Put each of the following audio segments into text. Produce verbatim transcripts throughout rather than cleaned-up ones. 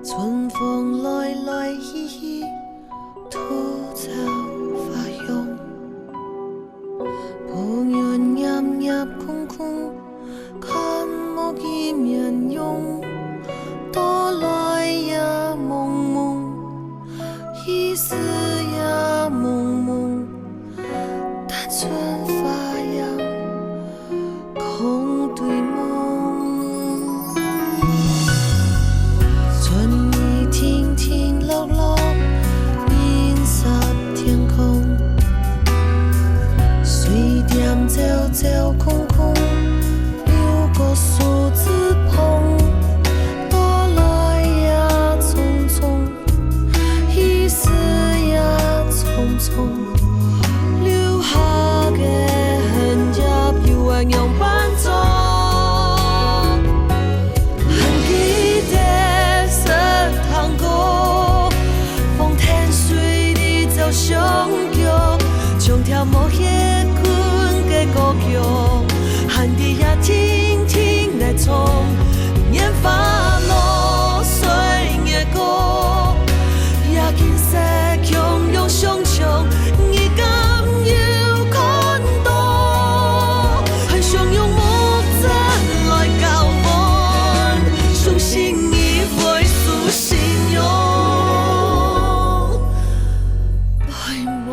春風來來去去，吐草花香。 布園葉葉空空，看無佢面容。到來也濛濛，去時也濛濛，單純花樣，空對夢。春雨停停落落，冰沙天空。 水店朝朝空空，流過樹枝旁。到來也匆匆，去時也匆匆，留下个痕跡又愛仰般做？ 還記得食糖果，風天水裡走相逐，像條無歇睏个孤鵁，還在這靜靜來唱，年華流水月光，也景色共樣相像，你敢有看到？ 還想用目汁來交換，相信你會是信仰。愛慕。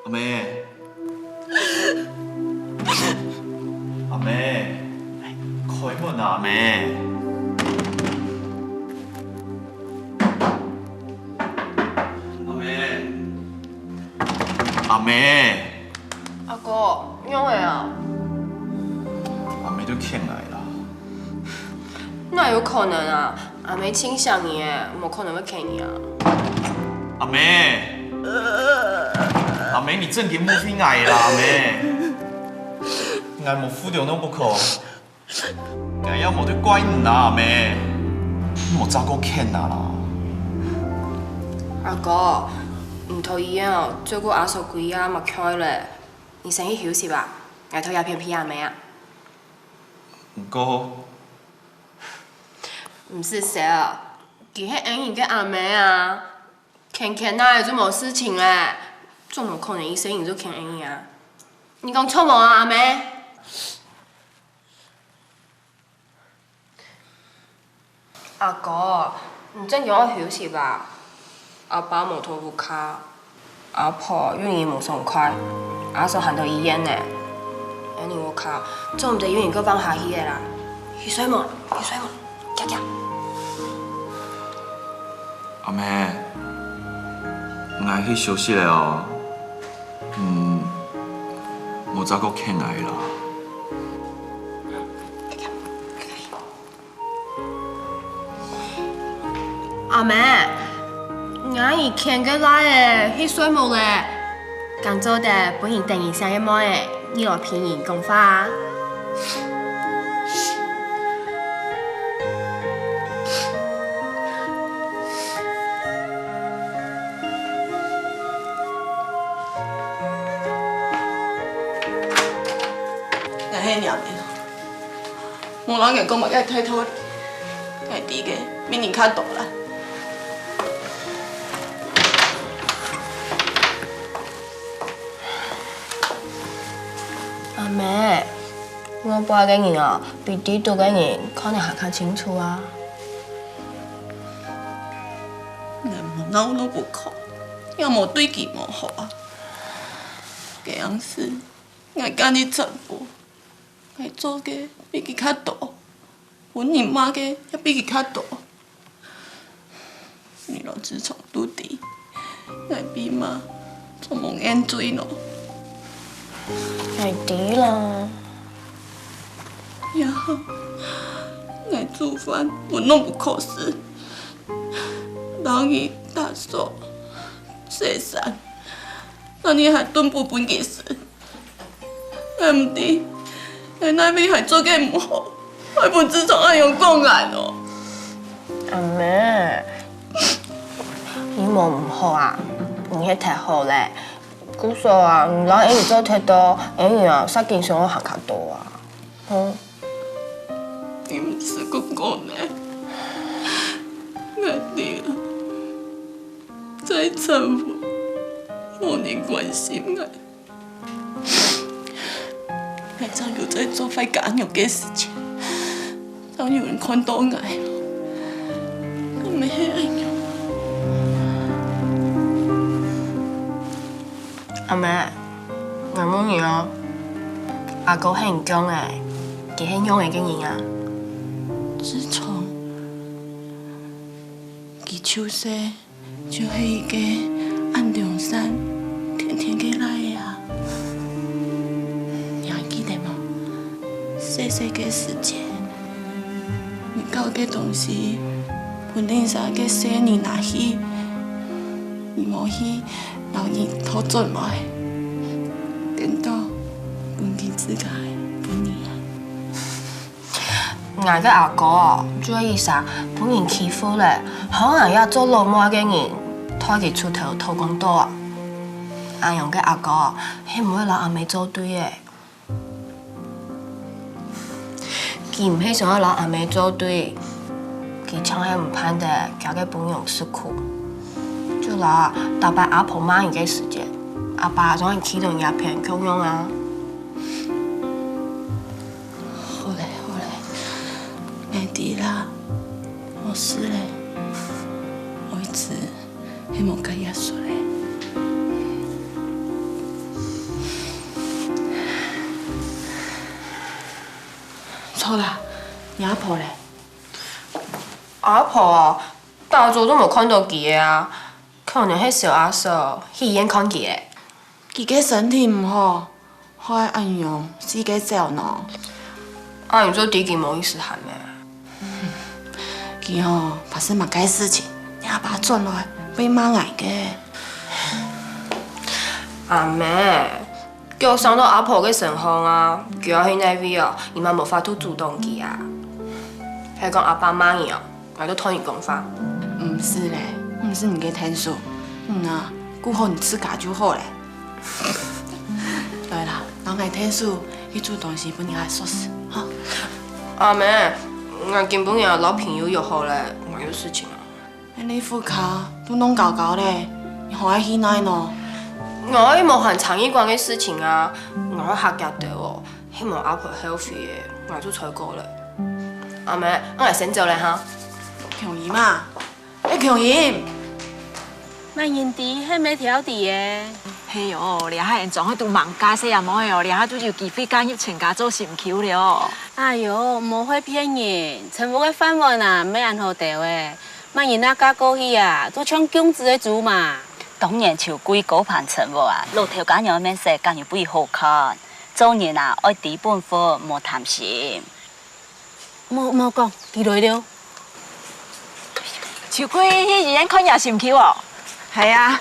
阿妹，阿妹，開門啊，阿妹！阿妹，阿妹！阿哥，仰仔啊？阿妹都譴𠊎啦。 哪有可能啊？阿姆盡惜你个，無可能會譴你啊。阿姆，阿姆，你正經誤會𠊎啦，阿姆。𠊎無赴到Nobuko，𠊎也無在怪你啦，阿姆。你莫再過譴啊啦。阿哥，你到醫院哦，照顧阿嫂幾下嘛快咧，你先去休息吧，𠊎到這片陪阿姆啊。毋過， 毋使愁，佢係恩人个阿姆啊，譴譴仔就無事情咧，總無可能一世人就譴恩人啊。你講著無啊，阿姆？阿哥，你正經愛休息吧。 阿爸無在屋下，阿婆又已無爽快，阿嫂還在醫院呢。恁樣屋下，做毋得又一個放下去个啦。去睡目，去睡目，遽遽。阿姆，𠊎去休息咧哦。嗯，莫再過譴𠊎啦。 阿姆，𠊎已牽个倈仔去睡目咧，敢做得分你等一下个妹仔，你來陪你講話啊？𠊎係若姆。 無摎𠊎講麼个大道理，𠊎知个比你較多啦。阿姆，外背个人哦，比裡肚个人看得還較清楚啊。𠊎無鬧Nobuko，也無對佢無好啊。該樣時，𠊎今日全部 𠊎做个比佢較多，分人罵个也比佢較多。你摎志聰都知，𠊎被罵做麼个原因呢？𠊎知啦。也好，𠊎煮飯分Nobuko食，摎佢打掃、洗衫，摎你還燉補分佢食。 𠊎毋知，𠊎哪位還做个毋好，會分志聰恁樣講𠊎哦？阿姆，你無毋好啊？你係忒好了。故所啊，你摎𠊎做忒多，𠊎啊，煞緊想愛還較多啊。嗯。你毋使講講呢，𠊎知了。在政府，無人關心𠊎。 𠊎正有在做壞家娘个事情，正有人看到𠊎，敢毋係恁樣？阿姆，𠊎問你哦，阿哥係你降个，佢係仰仔个人啊？自從佢出世， 就係一個恁良善、甜甜个倈仔啊！你還記得無？細細个時節，你搞个東西，分鄰舍个細人拿去，你無去摎你討轉來，顛倒分佢自家分你啊！ 𠊎个阿哥哦，就係一儕分人欺負了，害𠊎這做老妹个人，代佢出頭討公道啊！恁樣个阿哥哦，係毋會摎阿姆做對个。佢毋係想愛摎阿姆做對，佢淨係毋盼得厥个餔娘食苦。就摎逐擺阿婆罵你个時節，阿爸總係企到你這片共樣啊！ 好了，好了，𠊎知啦，無事了，𠊎一直係無佮佢說了。著啦，你阿婆咧？阿婆啊，打早都無看到佢了啊，可能係小阿嫂去醫院看佢了。佢个身體毋好， 害恁樣四界走呢？恁樣做知佢無意思喊咩？佢吼，發生麼个事情，你阿爸轉來會罵𠊎个。阿姆，腳傷到阿婆个身項啊，佢愛去哪位哦，你嘛無法度阻擋佢啊。係講阿爸罵你哦，𠊎就同你講話。毋使咧，毋使你个天數，嗯啊，顧好你自家就好咧。 來啦，摎𠊎𢯭手去煮東西分你阿叔食，好。阿姆，𠊎今晡日摎朋友約好了，𠊎有事情啊。你屋下都弄搞搞咧，你好愛去哪呢？𠊎愛無閒參與官个事情啊，𠊎愛客家兜哦，係無阿婆後悔个，𠊎就採購了。阿姆，𠊎先走了哈。強姨嘛， 哎，強姨！麼人知係無挑剔个？係哦，這下𠊎正會都忙家事啊，無哦，這下都有機會加入全家做心臼了。哎喲，毋好騙人，陳屋个飯碗啊，毋係恁好兜个。麼人啊嫁過去啊，就像降子个豬嘛。當然，秋桂高攀陳屋啊，老頭家娘面色，敢有比好看？做人啊，愛知本分，莫貪心。 莫，莫講，佢來了。秋桂去醫院看若心臼哦。係啊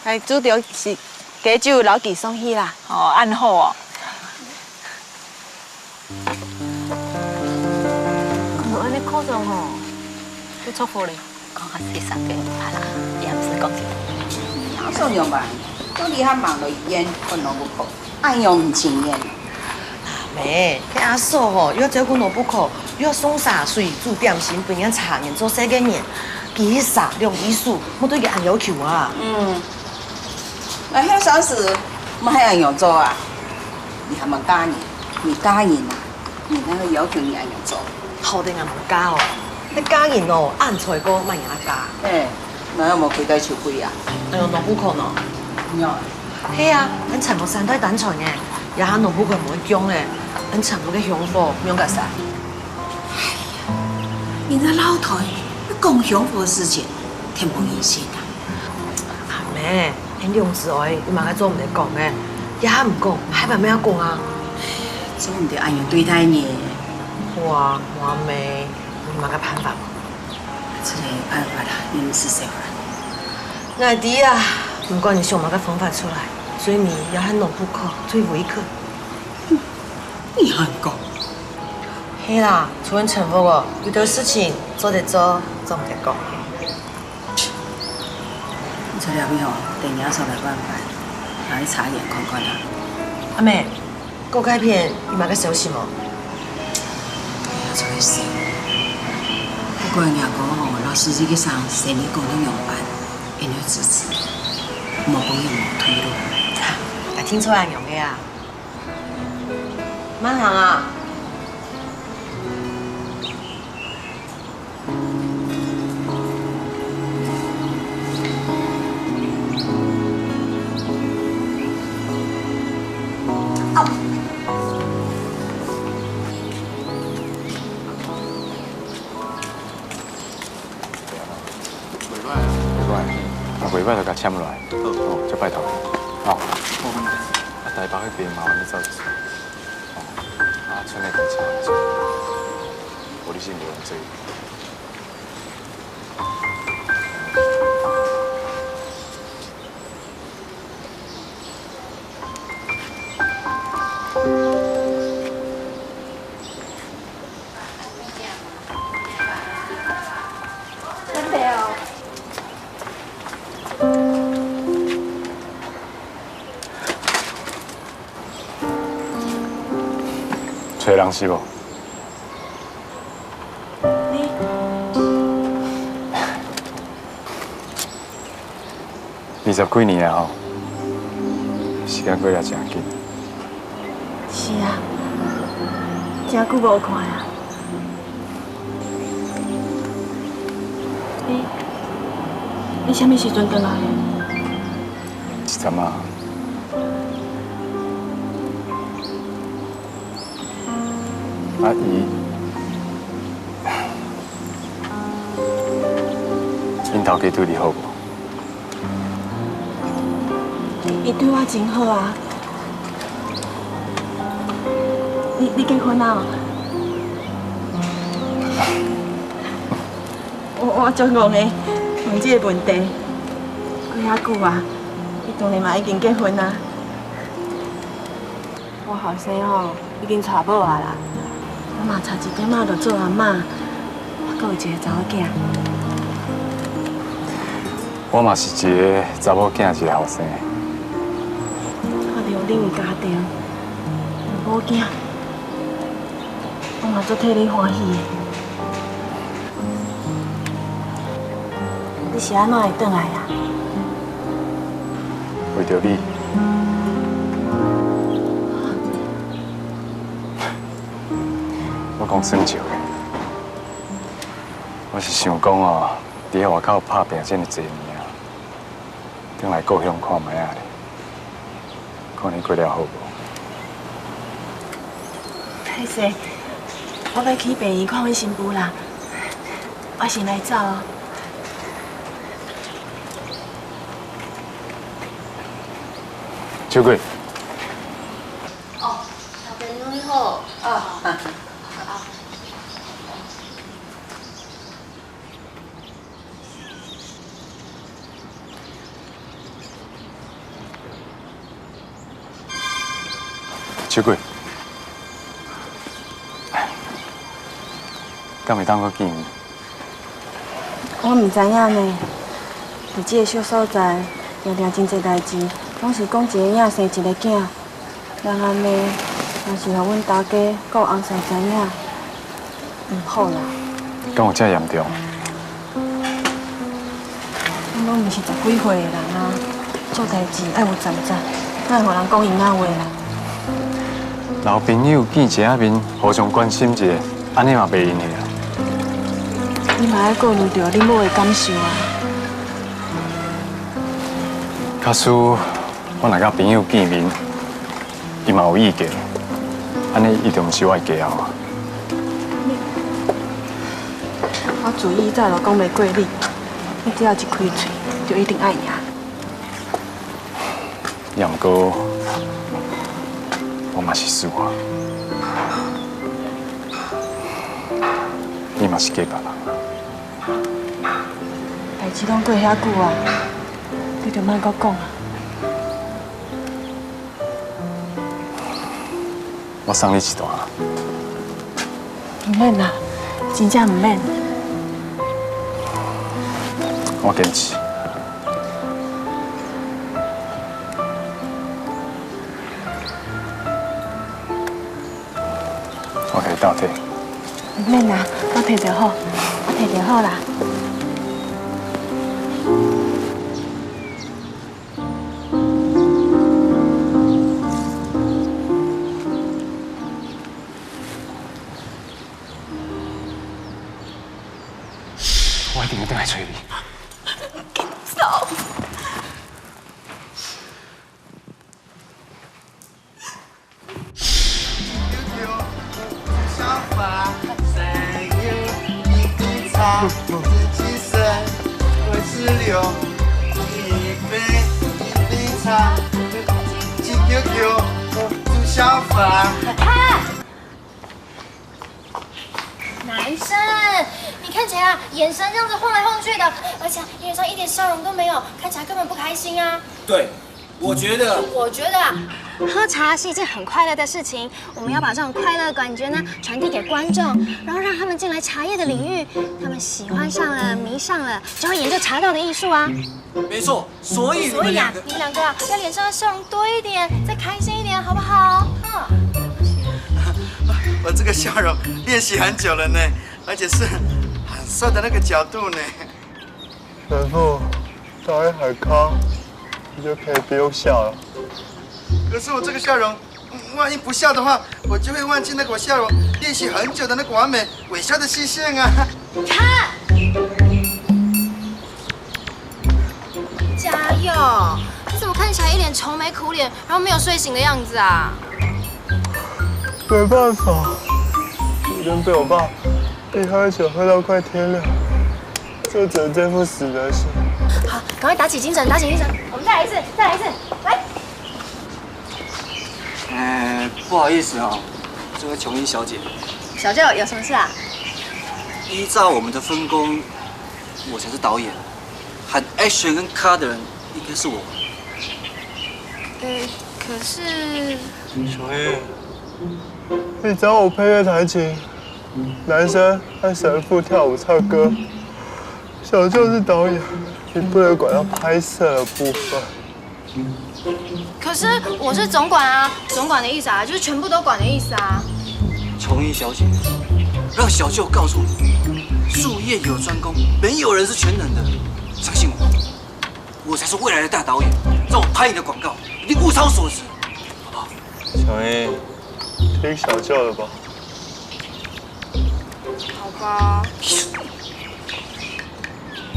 ，𠊎煮兜係雞酒摎佢送去啦。哦，恁好哦。看到恁呢科長吼，就著火咧。 講下細聲个，怕啦，也毋使講清楚。你阿嫂仰般？到這下吂來醫院看老母婆，恁樣毋情願。阿姆，該阿嫂吼，又愛照顧老母婆，又愛送茶水、煮點心分𠊎等茶園做事个人，佢一儕兩隻手，莫對佢恁要求啊。嗯，𠊎後生時，毋係恁樣做啊。你還吂嫁人，你嫁人啊，人哪會要求你恁樣做？好得𠊎吂嫁哦，該嫁人哦，恁衰過麼人愛嫁。 嘿，哪有無虧待秋桂啊？哎喲，老母婆呢？有啊。係啊，𠊎等陳屋三代單傳呢，這下老母婆無降咧，𠊎等陳屋个香火仰結煞？哎呀，人家老頭，講香火个事情，天無人信啊。阿姆，𠊎兩子哀有麼个做毋得講个？這下毋講，下擺愛仰講啊？做毋得恁樣對待人。好啊，阿姆，有麼个辦法無？ 這个辦法啊，你毋使愁煩。𠊎知啊，毋管你想麼个方法出來，最尾也係老母婆最委屈。你還講？係啦，除了陳屋哦，有兜事情做得做，做毋得講。出了去吼，等下上來辦法，拿去查驗看看啊。阿妹，國家片有麼个消息無？哎呀，這个事，不過人家講吼，老師這个傷生理功能樣般，因為支持，無講有無退路。啊，聽出來樣个啊。慢行啊。 袂歹，啊，袂歹就共簽落來。好。哦，這拜託。好。好，問題。啊，台北彼邊麻煩你走一撮。哦，啊，賰个就簽一撮。無你信無用做。 找人是無？你 二十幾年啊吼，時間過了真緊。是啊，真久無看啊。你，你啥物時陣轉來的？一站仔。啊，伊，恁頭家對你好無？ 伊對我真好啊。你，你結婚啊？我，我足戇的，問這个問題。過遐久啊，伊當然嘛已經結婚啊。 我後生吼，已經娶某仔啦。我嘛差一點仔就做阿媽，我閣有一个查某囝。我嘛是一个查某囝，一个後生。看著恁有家庭，有某囝，我嘛足替你歡喜的。 你是按怎會轉來啊？為著你。我講耍笑的，我是想講哦，佇外口拍拚遮爾濟年啊， 轉來故鄉看覓仔咧，看你過了好無？歹勢，我愛去病院看阮新婦啦，我先來走哦。秋桂。哦，頭家娘你好。啊。 秋桂，敢會當閣見面？我毋知影呢，佇這个小所在，定定真濟代誌，攏是講一个影生一个囝。 人阿妹，若是予阮大家閣翁婿知影，毋好啦。敢有遮嚴重？阮攏毋是十幾歲的人啊，做代誌愛有站節，莫予人講閒仔話啦。老朋友見一下面，互相關心一下，按呢嘛袂用得啊。你嘛愛顧慮著恁某的感受啊。假使 我若佮朋友見面，伊嘛有意見，按呢伊就毋是我的家後啊。我自以早就講袂過你，你只要一開喙，就一定愛贏。也毋過，我嘛是輸啊。你嘛是嫁別人啊。 代誌攏過遐久啊，你就莫閣講啊。我送你一段啊。毋免啦，真正毋免。我堅持。我可以倒退。免啦，我提就好，我提就好啦。我一定要等下找你。走。 男生，你看起来啊，眼神这样子晃来晃去的，而且脸上一点笑容都没有，看起来根本不开心啊。对，我觉得，我觉得啊，喝茶是一件很快乐的事情，我们要把这种快乐的感觉呢传递给观众，然后让他们进来茶叶的领域，他们喜欢上了、迷上了，就会研究茶道的艺术啊。没错，所以你们两个，所以啊，你们两个啊，要脸上的笑容多一点，再开心一点，好不好？嗯。我这个笑容练习很久了呢，而且是很瘦的那个角度呢。神父，导演很高，你就可以不用笑了。可是我这个笑容，万一不笑的话，我就会忘记那个我笑容练习很久的那个完美微笑的视线啊。他。 加油！你怎么看起来一脸愁眉苦脸，然后没有睡醒的样子啊？没办法，昨天被我爸逼喝酒，喝到快天亮，就只能这副死德行。好，赶快打起精神，打起精神，我们再来一次，再来一次，来。 哎，不好意思哦，这位琼英小姐。小舅，有什么事啊？依照我们的分工，我才是导演，喊 action 跟 cut 的人应该是我。呃，可是，琼英，你找我配乐弹琴，男生和神父跳舞唱歌，小舅是导演，你不能管到拍摄的部分。 可是我是总管啊，总管的意思啊，就是全部都管的意思啊。琼英小姐，让小舅告诉你，术业有专攻，没有人是全能的。相信我，我才是未来的大导演，让我拍你的广告，一定物超所值，好不好？琼英，听小舅的吧。好吧。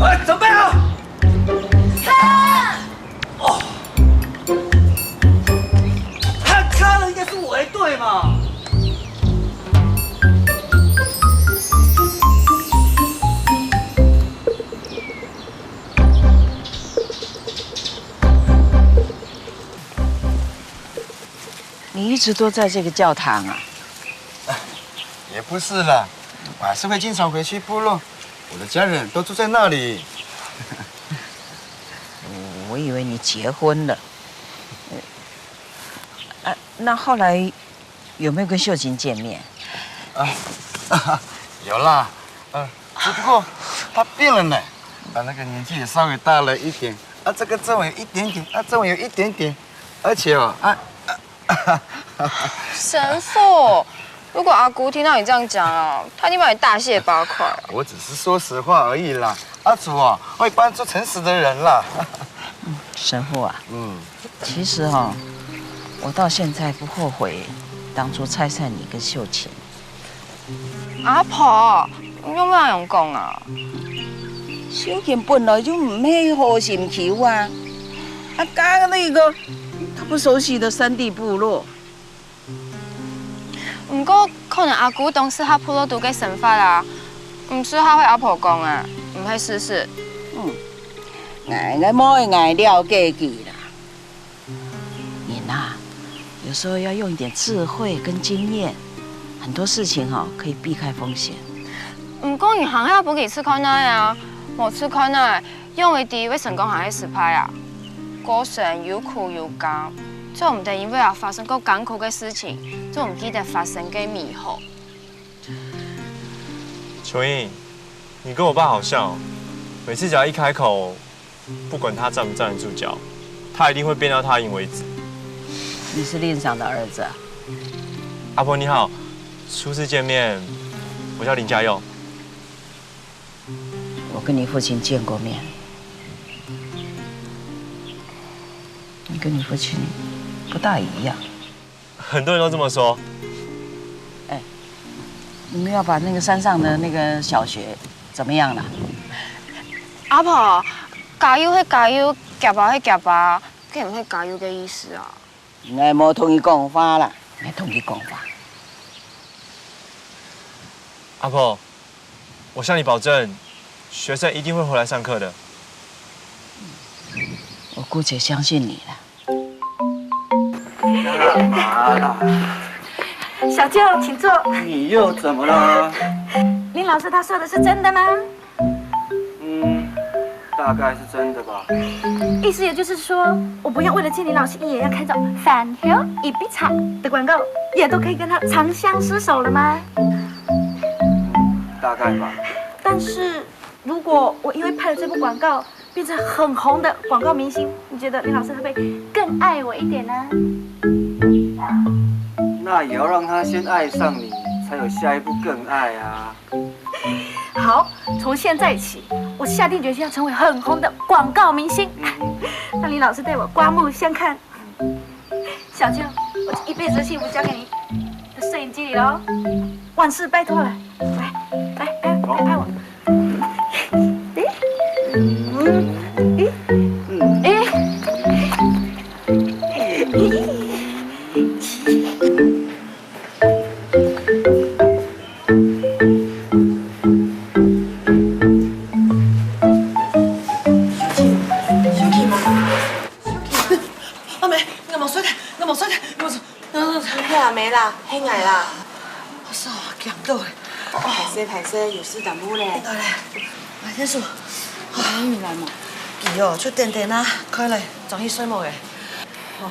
哎，准备好。 哦，他 cut 的应该是我才对嘛。你一直都在这个教堂啊？也不是啦，我还是会经常回去部落，我的家人都住在那里。我以为你结婚了。呃，啊，那后来有没有跟秀琴见面？啊，有啦，呃，只不过她变了呢，她那个年纪也稍微大了一点，啊，这个皱纹有一点点，啊，皱纹有一点点，而且哦，啊，神父，如果阿姑听到你这样讲啊，她一定把你大卸八块啊。我只是说实话而已啦，阿祖啊，会帮助诚实的人啦。神父啊，嗯，其实哈，我到现在不后悔当初拆散你跟秀琴。阿婆，你用咩用讲啊？秀琴本来就毋系好心臼啊，啊，嫁个一个，她不熟悉的山地部落。 毋過可能阿姑當適合部落肚个生活啊，毋適合去阿婆講啊，毋係事實。嗯，𠊎个妹𠊎了解佢啦。人啊，有时候要用一点智慧跟经验，很多事情哦可以避开风险。毋過你還係愛分佢試看啊，無試看啊， 仰會知會成功還係失敗啊？過程有苦有甘，做毋得因為啊發生過艱苦个事情，就毋記得發生个美好。瓊英，你跟我爸好像哦，每次只要一开口，不管他站不站得住脚，他一定会辩到他赢为止。你是令赏的儿子啊？阿婆你好，初次见面，我叫林家佑。我跟你父亲见过面，你跟你父亲不大一样。很多人都这么说。哎，你们要把那个山上的那个小学怎么样了？阿婆，加油係加油，夾包係夾包，該毋係加油个意思啊。 𠊎無同你講話啦，𠊎同你講話。阿婆，我向你保证，学生一定会回来上课的。我姑且相信你啦。干嘛啦？小舅，请坐。你又怎么了？林老师他说的是真的吗？ 嗯，大概是真的吧。意思也就是说，我不用为了见林老师一眼，要开这种饭后一杯茶的广告，也都可以跟他长相厮守了吗？大概吧。但是如果我因为拍了这部广告，变成很红的广告明星，你觉得林老师会不会更爱我一点呢？那也要让他先爱上你，才有下一步更爱啊。 好，从现在起，我下定决心要成为很红的广告明星，让林老师对我刮目相看。小舅，我这一辈子的幸福交给你，在摄影机里喽，万事拜托了。来，来，拍，来拍我。诶，诶，诶。 小姐，小姐嘛，小姐嘛。阿妹，你莫睡忒，你莫睡忒，你莫睡，你莫睡。哎呀，沒啦，係𠊎啦。我操，驚到了。歹勢歹勢，有事耽誤咧。來來，來，先坐。哎，你來嘛。佢哦，就等等啊，開來，轉去睡目个。哦，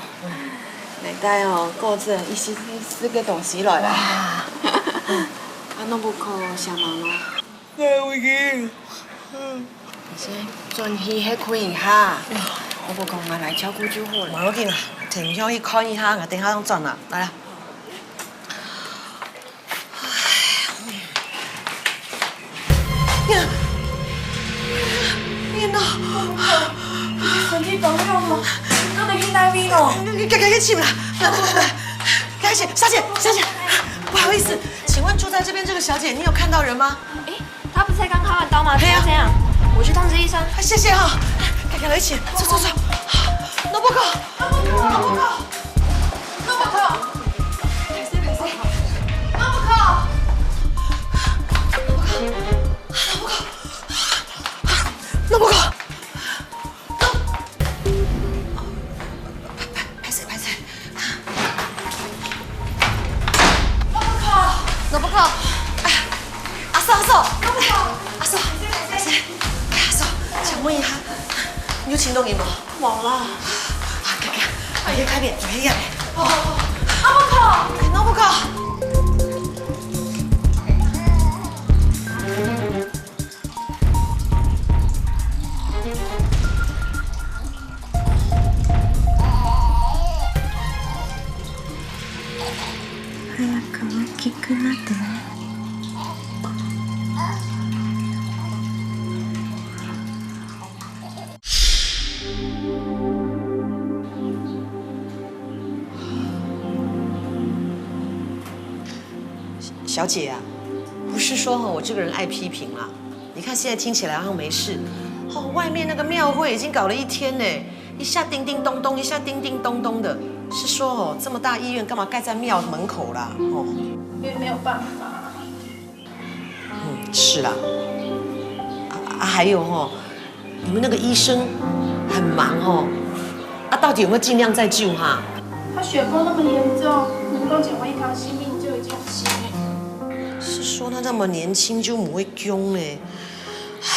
來帶哦，過陣一息一息个東西來啦。啊，信子想吂哦？ 哎，我已經。你先轉去歇睏一下，我無講，𠊎來照顧就好了。無要緊啊，停下去看一下，𠊎等下正轉啊。來啊。呀，你呢？身體當好無？做得去哪位咯？你趕緊去尋啦！來來來來，趕緊去，小姐，小姐，不好意思，請問住在這邊這個小姐，你有看到人嗎？ 誒，她不是才剛開完刀嗎？對啊。怎樣？我去通知醫生。啊，謝謝哈，趕緊來一起，走走走。信子，信子，信子，信子，信子，信子。 歹勢，歹勢。信子，阿嫂，阿嫂，阿嫂，信子，歹勢，阿嫂，請問一下，你有尋到人無？無啦。啊，行行，快點，快點，快點。哦，信子，哎，信子。 早く大きくなってね。 小姐啊，不是說吼，我這個人愛批評啦。你看現在聽起來好像沒事，哦，外面那個廟會已經搞了一天呢，一下叮叮咚咚，一下叮叮咚咚的，是說哦，這麼大醫院幹嘛蓋在廟門口啦？哦。因為沒有辦法。嗯，是啦。啊，啊，還有吼， 你們那個醫生很忙哦，啊，到底有沒有盡量在救哈？他血泡那麼嚴重，能夠撿回一條性命就已經很幸運。是說他那麼年輕就無會降咧？唉，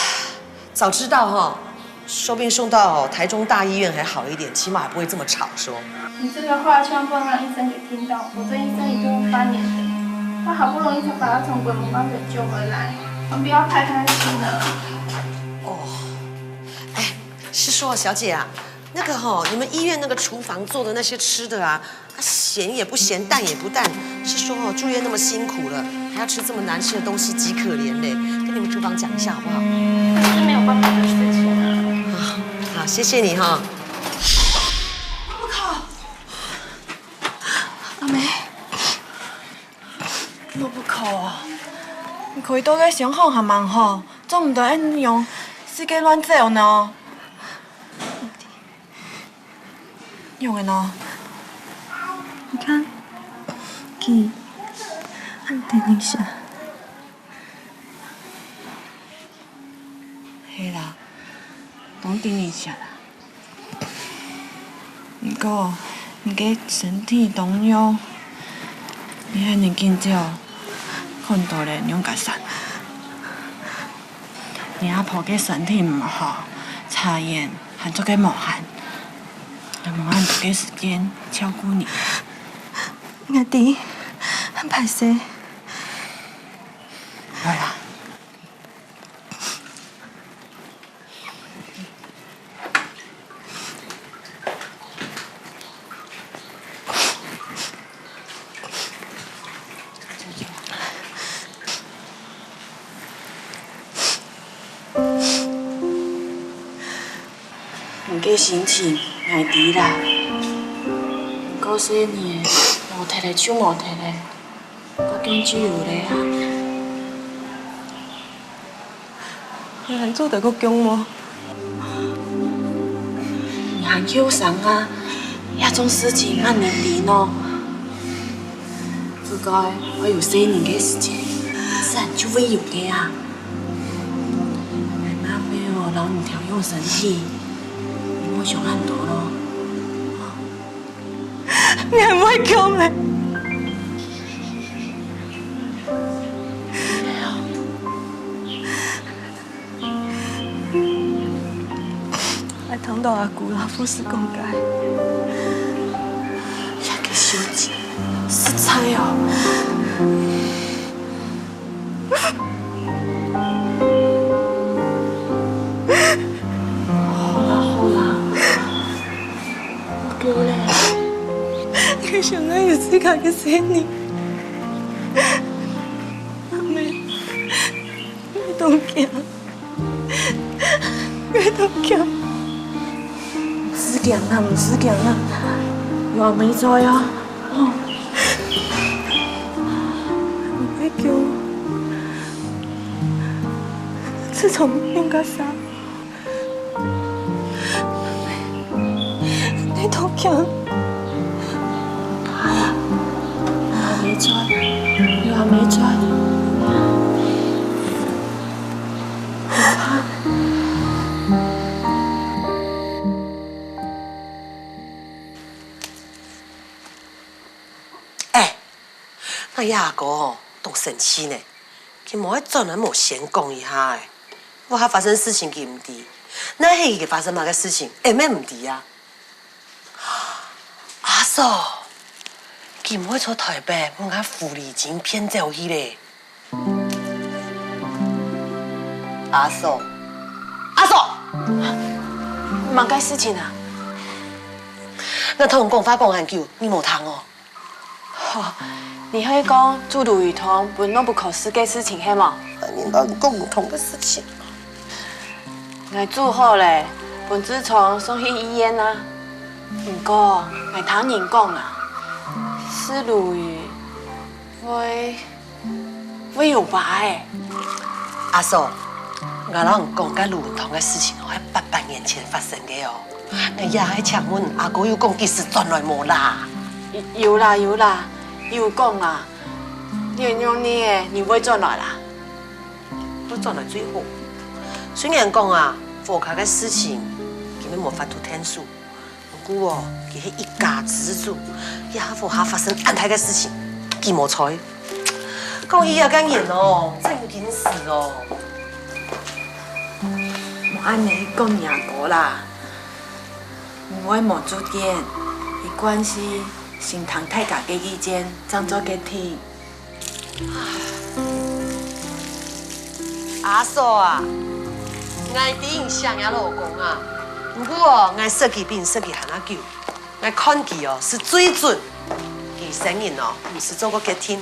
早知道哈，說不定送到台中大醫院還好一點，起碼也不會這麼吵說。 你這個話千萬不能讓醫生給聽到，否則醫生一定會翻臉的。他好不容易才把他從鬼門關給救回來，我們不要太貪心了。哦，哎，是說，小姐啊，那個吼，你們醫院那個廚房做的那些吃的啊，啊，鹹也不鹹，淡也不淡，是說哦，住院那麼辛苦了，還要吃這麼難吃的東西，極可憐嘞。跟你們廚房講一下好不好？那是沒有辦法的事情啊。啊，好，謝謝你哈。阿妹，我不哭啊，你可以多个想好還蠻好，做毋得恁樣四界亂走呢。 仰仔呢？你看，佢恁得人惜。係啦，當得人惜啦。毋過，你个身體當弱，你還恁緊走，看到了仰結煞。 你阿婆个身體毋好，差遠還做个無閒，也無恁多个時間照顧你。𠊎知，恁歹勢。好啦。 你个心情𠊎知啦，毋過細義無忒咧就無忒咧，愛降就有咧啊。 你還做得過降無？你還後生啊，這種事情麼人知呢？不過愛有細人个時節，自然就會有个啊。𠊎嘛會哦摎你調養身體，你莫想恁多咯。 𠊎毋會降咧。𠊎聽到阿姑摎護士講个，這个小姐實在哦。 好啦好啦，毋好咧。𠊎想愛有自家个細人。阿姆，𠊎當驚，𠊎當驚。毋使驚啦，毋使驚啦，有阿姆在啊。 哦，𠊎會降。自從仰結煞，𠊎當驚。有阿姆在，有阿姆在。 哎，𠊎這阿哥哦，當生趣呢！佢無愛轉來無先講一下欸，屋下發生事情佢毋知，若係佢發生麼个事情，𠊎乜毋知啊！阿嫂，佢毋會在臺北分𠊎狐狸精騙走去咧？ 阿嫂，阿嫂，麼个事情啊？𠊎同你講話講恁久，你無聽哦？吼，你係講煮鱸魚湯分諾布考試个事情係無？你摎你講毋通个事情。𠊎煮好咧，分志聰送去醫院啊。毋過，𠊎聽人講啊，食鱸魚會 會有疤欸。阿嫂，𠊎摎你講，該鱸魚湯个事情哦，係八百年前發生个哦。𠊎這下請問阿哥有講幾時轉來無啦？有啦有啦，有講啊。你仰呢，你會轉來啦？會轉來最好。雖然講啊，火坑个事情，佢乜無法度𢯭手， 毋過哦，佢係一家之主，這下火坑發生恁大个事情，佢無在。講起這个人哦，真有緊事哦。莫恁呢講你阿哥啦，毋會無主見，佢慣勢先聽大家个意見，正做決定。 阿嫂啊，𠊎知你惜若老公啊，毋過哦，𠊎識佢比你識佢還較久，𠊎看佢哦係最準、生人哦，毋使做過決定，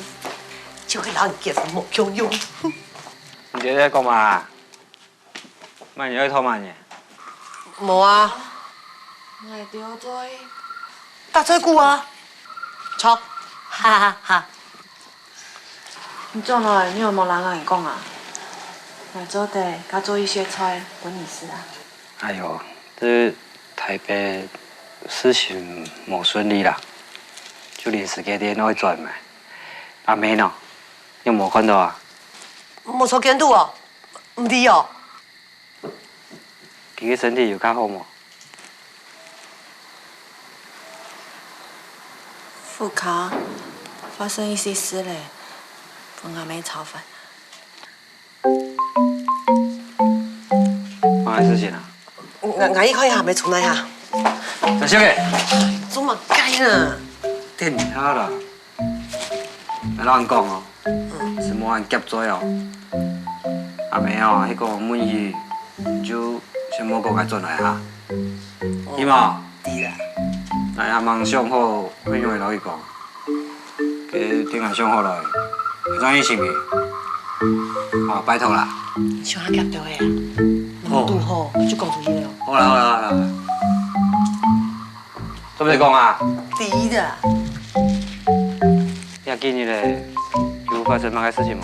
就係摎人結婚無共樣。你這在講麼个？麼人愛討麼人？無啊。𠊎兜做。打嘴鼓啊！著，哈哈哈。你轉來，你有無摎𠊎講啊？𠊎做得加做一些菜分你食啊。哎喲，這台北事情無順利啦，就臨時決定愛轉來。阿妹呢？你有無看著啊？無坐間肚哦，毋知哦。 佢个身體有較好無？屋下發生一些事咧，分阿姆操煩。麼个事情啊？𠊎𠊎去看一下，阿姆在哪哈。小心个！做麼个啊？等一下啦。 𠊎摎你講哦，係無恁遽做哦。阿姆哦，係講問你，你就先莫講愛轉來哈。係無？知啦。𠊎還吂想好，愛仰仔摎你講。該等𠊎想好來，𠊎再去尋你。哦，拜託啦。想較遽兜仔啊，好。堵好就講出去了。好啦，好啦，好啦。 做麼个講啊？知啦。這幾日咧，有發生麼个事情無？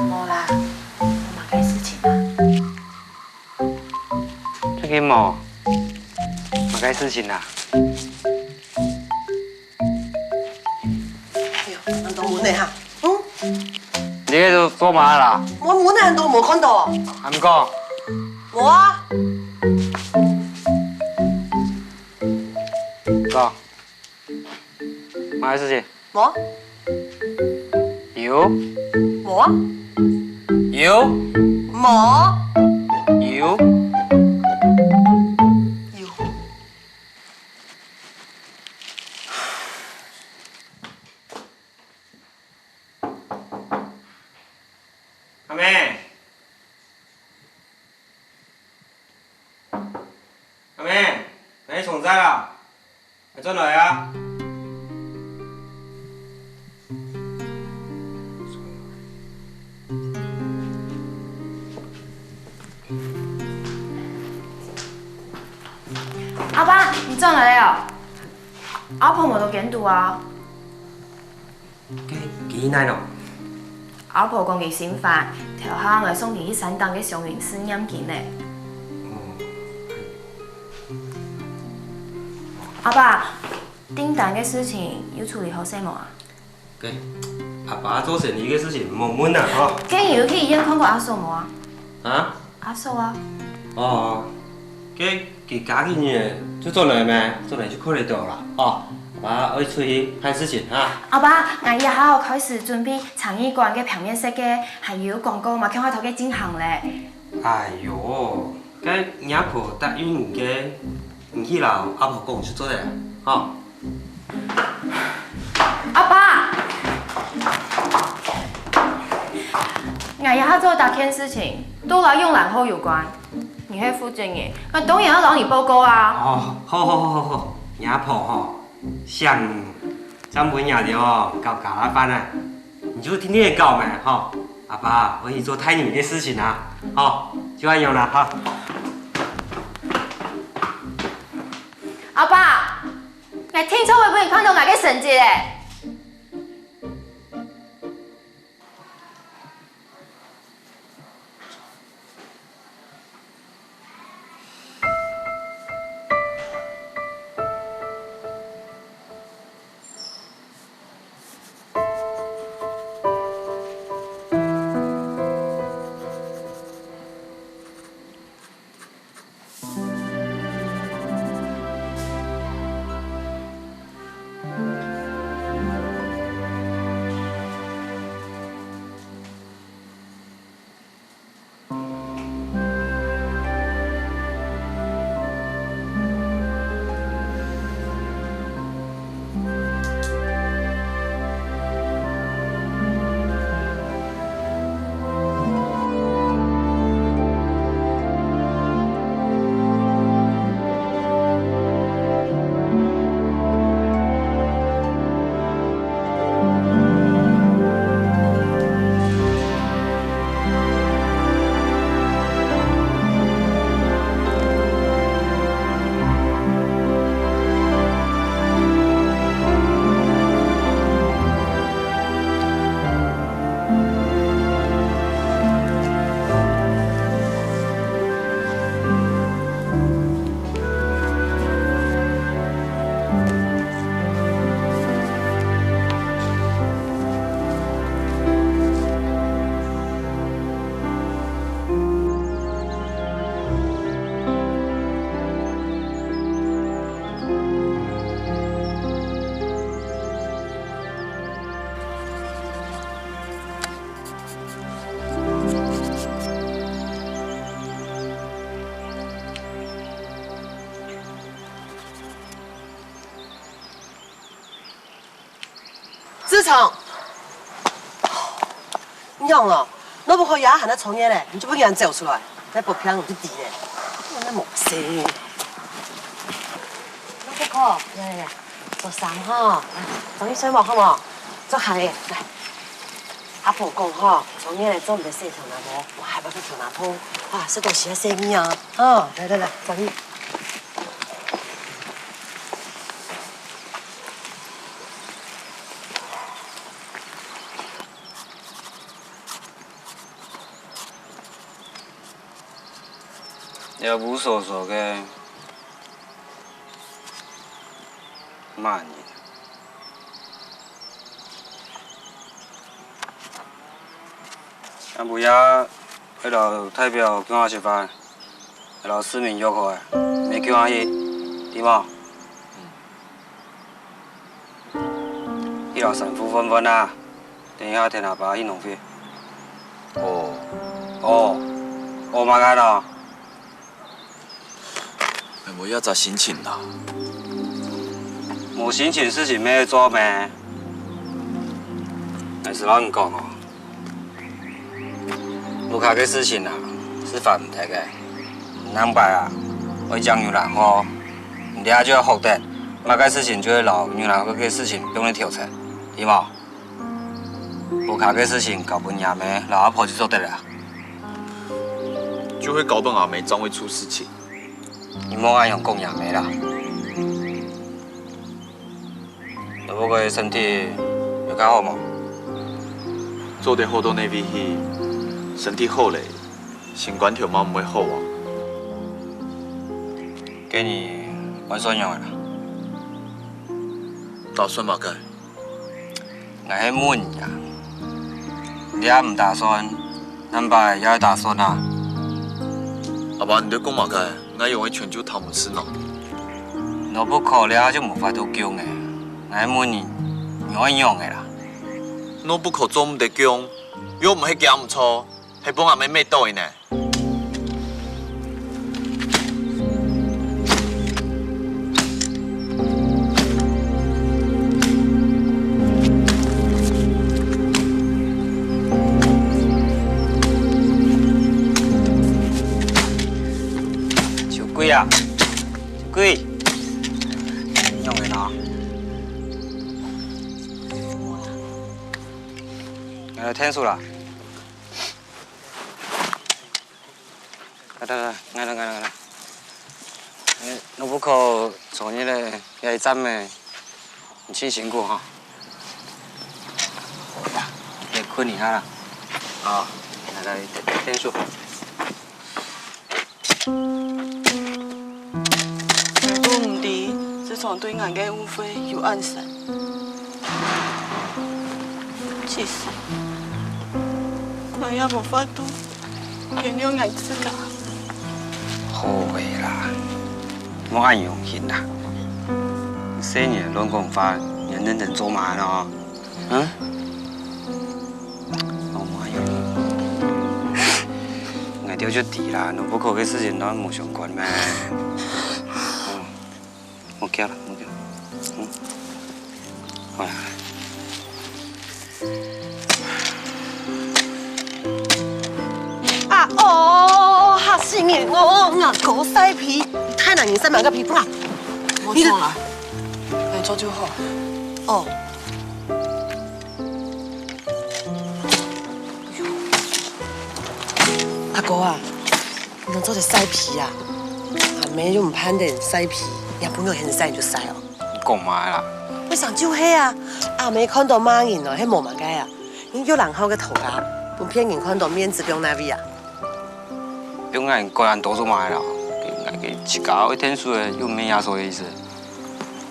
無啦，無麼个事情啊。最近無麼个事情啊？ 哎喲，恁多蚊仔哈！嗯？你在做麼个啦？無，蚊仔恁多無看著。還毋講？無啊。講，麼个事情？無。有。無啊。有。無。有。有。 阿姆，阿姆，𠊎去沖茶啦，𠊎轉來啊。 阿爸，你轉來了哦！阿婆無在間肚啊？該佢哪呢？阿婆講佢心煩，頭下𠊎送佢去山頂个祥雲寺念經呢。哦。阿爸，訂單个事情有處理好勢無啊？ 該阿爸做生理个事情，莫問啊，吼。該你有去醫院看過阿嫂無啊？啊？阿嫂啊。哦，該佢加幾日就轉來咩？轉來就看得著啦，吼。阿爸愛出去辦事情哈。阿爸，𠊎這下開始準備殯儀館个平面設計，還有廣告嘛，共下頭个進行咧。哎喲，該若婆答應你个，你去摎阿婆講就做得啦，吼。 阿爸，𠊎這下做大件事情，都摎永蘭號有關。你係負責人，𠊎當然愛摎你報告啊。哦，好好好好好，若婆吼，想正分若兜哦搞加辣飯啊，你就定定仔搞咩，吼。阿爸愛去做大人个事情啊，吼，就恁樣啦，哈。阿爸。 𠊎定著會分你看著𠊎个成績咧。唱。你讲哦，若不可也还在抽烟嘞，你就不给人走出来，再不骗我就抵嘞。我那没事。若不可，来来来，做衫哈，来，终于睡目好无？做鞋嘞，来。阿婆讲哈，抽烟嘞做唔得洗头那毛，我害怕个头那痛啊，食东西要洗面啊，哈，来来来，终于。 一無所事个麼人？ 啊，不也會摎代表共下食飯，會摎市民約好个，你共下去，知無？去摎神父問問啊，等一下𢯭阿爸去農會。哦，哦，哦，麼个咯？ 𠊎無這隻心情啦。無心情事情乜愛做咩？𠊎係摎你講哦，屋下个事情啊，係煩毋忒个。你兩擺啊，愛將牛欄河，你這下就愛學得，麼个事情就愛摎牛欄河个事情放在頭前，知無？ 屋下个事情交分若姆摎阿婆就做得了。就係交分阿姆正會出事情。你莫恁樣講若姆啦。你屋下身體有較好無？做得好到哪位去，身體好咧，心肝頭嘛毋會好啊。該你打算仰仔啦？打算麼个？ 𠊎係問你啊，你也毋打算，兩擺也愛打算啊？阿爸，你在講麼个？𠊎仰會全就聽毋識呢？你不可這就無法度降个。𠊎問你，你愛仰仔啦？你不可做毋得降，又毋係佢毋著，係分阿姆搣著个呢。 秋桂啊，秋桂，仰仔呢？來，𢯭手啦。 來來來，𠊎來𠊎來𠊎來。你，你不可昨日咧，這一站仔，你盡辛苦哈。好啦，你睏一下啦。啊，來來，𢯭手。 𠊎都毋知，自從對𠊎个誤會有恁深，其實𠊎也無法度原諒𠊎自家。好个啦，莫恁用心啦。細人亂講話，你認真做麼个呢？ 嗯？𠊎無愛用。𠊎兜就知啦，你不可个事情摎你無相關咩？嗯，莫噭啦，莫噭。嗯，好啦。啊哦，嚇死人哦！吾哥曬被，大男人曬麼个被，不然。莫做啦，𠊎做就好。哦。 阿哥啊，你做得曬被啊？阿姆又毋盼得你曬被，若餔娘喊你曬你就曬哦。你講麼个啦？𠊎想就係啊，阿姆看著罵人哦，係無麼个啊。你又冷酷个頭家，分別人看著面子放哪位啊？ 用𠊎管恁多做麼个啦？𠊎个自家愛𢯭手个，又毋係耶穌个意思。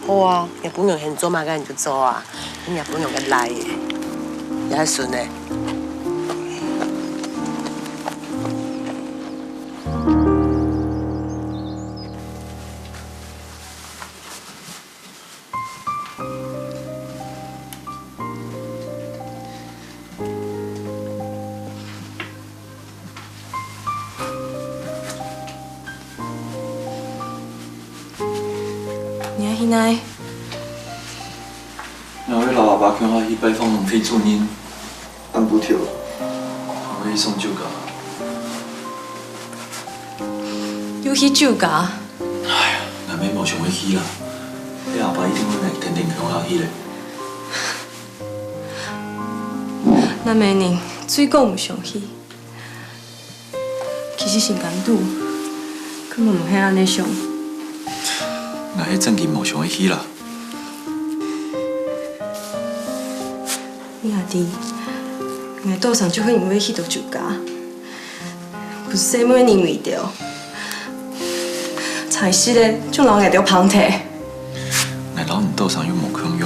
好啊，若餔娘喊你做麼个你就做啊，你若餔娘个倈仔，也係孫仔。 你愛去哪？𠊎愛摎阿爸共下去拜訪農會主任，暗晡頭，還會去上酒家。又去酒家？哎呀，𠊎乜無想愛去啦，你阿爸一定會拿𠊎跈等共下去咧。 𠊎乜人最講毋想去，其實心肝肚根本毋係恁呢想。𠊎係正經無想愛去啦。你也知，𠊎多常就會因為去到酒家， 分細妹人圍著，差一息仔就摎𠊎兜放忒。𠊎摎你多常又無共樣。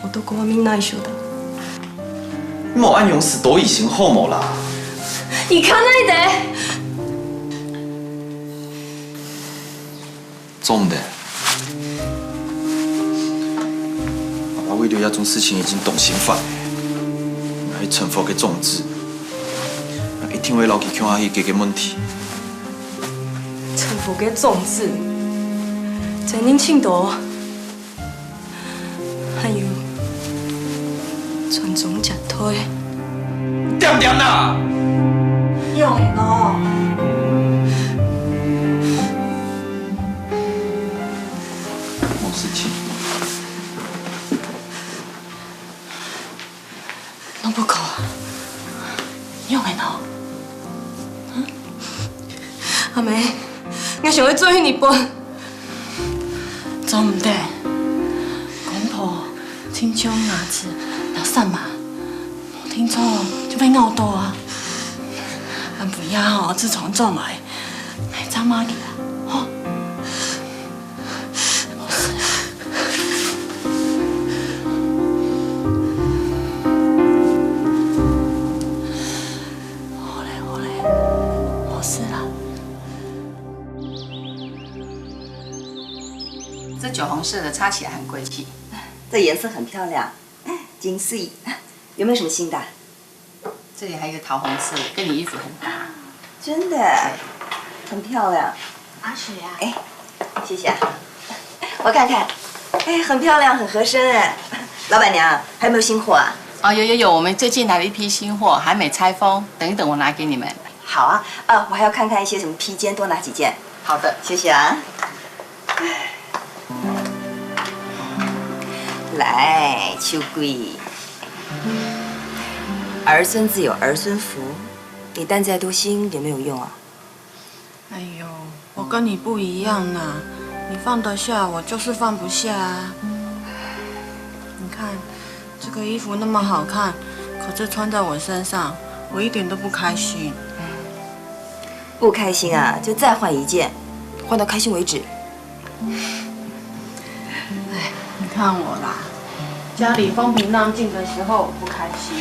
我都講話恁耐受的。莫恁樣子多疑心好無啦？你看那一點。 做毋得。阿爸為了這種事情已經動心法，𠊎係陳福个種子，𠊎一定會摎佢共下去解決問題。陳福个種子，真正盡多。 還有傳宗接代。恬恬啦！仰會哦？無事情。攏毋過啊，仰會哦？阿姆，𠊎想愛轉去日本。 做毋得，公婆親像鴨子摎山嫲，無定著就會咬著啊。恁樣仔吼，自從轉來，𠊎正罵佢啊，吼。好咧，好咧，無事啦。 這酒紅色的擦起來很貴氣。這顏色很漂亮，金色。有沒有什麼新的？這裡還有一個桃紅色的，跟你衣服很搭。真的，很漂亮。阿雪啊。哎，謝謝啊。我看看，哎，很漂亮，很合身哎。老闆娘，還有沒有新貨啊？哦，有有有，我們最近來了一批新貨，還沒拆封，等一等我拿給你們。 好啊，呃，我還要看看一些什麼披肩，多拿幾件。好的。謝謝啊。來，秋桂，兒孫自有兒孫福，你擔再多心也沒有用啊。哎呦，我跟你不一樣啦，你放得下，我就是放不下啊。你看， 這個衣服那麼好看，可是穿在我身上，我一點都不開心。不開心啊，就再換一件，換到開心為止。哎，你看我啦，家裡風平浪靜的時候我不開心，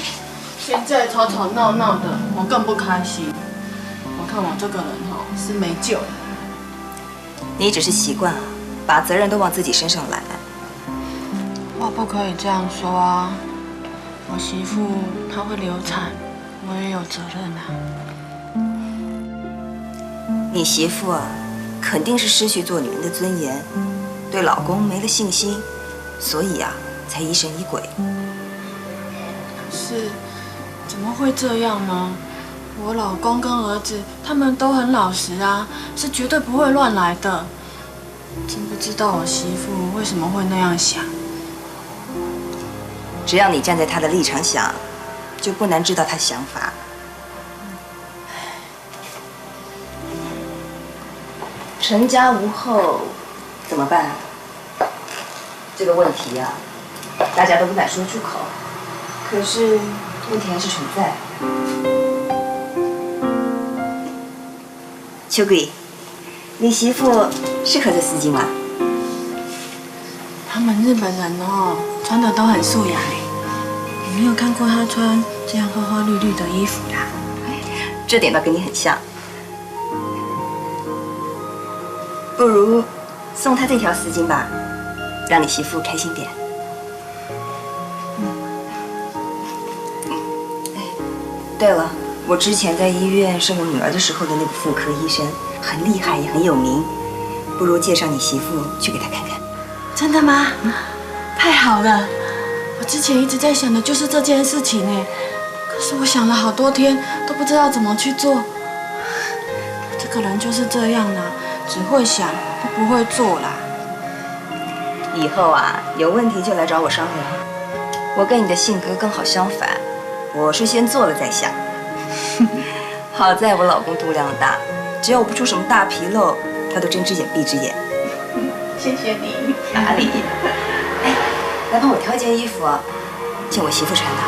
現在吵吵鬧鬧的，我更不開心。我看我這個人吼，是沒救了。你只是習慣啊，把責任都往自己身上攬。 話不可以這樣說啊！我媳婦她會流產，我也有責任啊。你媳婦啊，肯定是失去做女人的尊嚴，對老公沒了信心，所以啊，才疑神疑鬼。可是，怎麼會這樣呢？我老公跟兒子他們都很老實啊，是絕對不會亂來的。 真不知道我媳婦為什麼會那樣想。只要你站在她的立場想，就不難知道她想法。成家無後怎麼辦？這個問題啊，大家都不敢說出口，可是問題還是存在。秋桂， 你媳婦適合這絲巾嗎？他們日本人哦，穿的都很素雅欸，我沒有看過她穿這樣花花綠綠的衣服啦。這點倒跟你很像。不如送她這條絲巾吧，讓你媳婦開心點。 哎，對了，我之前在醫院生我女兒的時候的那個婦科醫生，很厲害，也很有名，不如介紹你媳婦去給她看看。真的嗎？太好了，我之前一直在想的就是这件事情哎，可是我想了好多天，都不知道怎么去做。我这个人就是这样啦，只会想，不会做啦。以后啊，有问题就来找我商量。我跟你的性格刚好相反，我是先做了再想。好在我老公度量大，只要我不出什么大纰漏，他都睁只眼闭只眼。谢谢你。哪里？哎，来帮我挑一件衣服啊，借我媳妇穿的。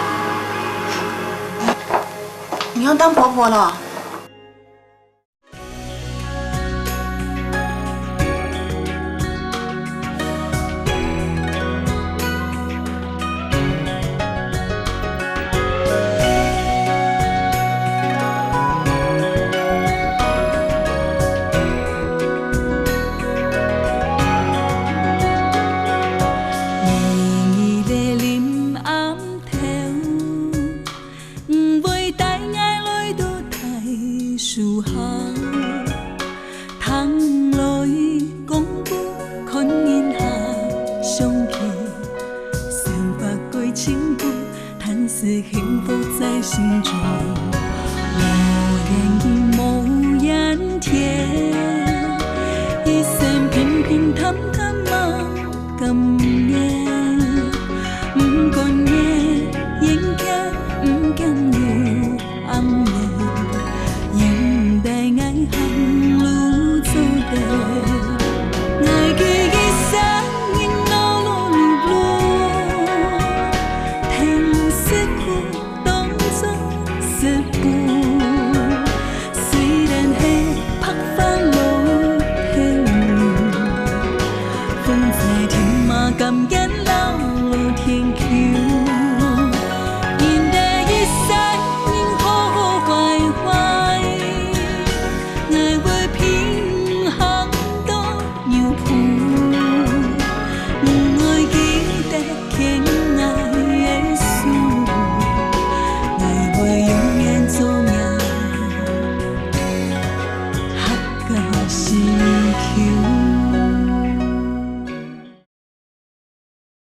你要当婆婆了？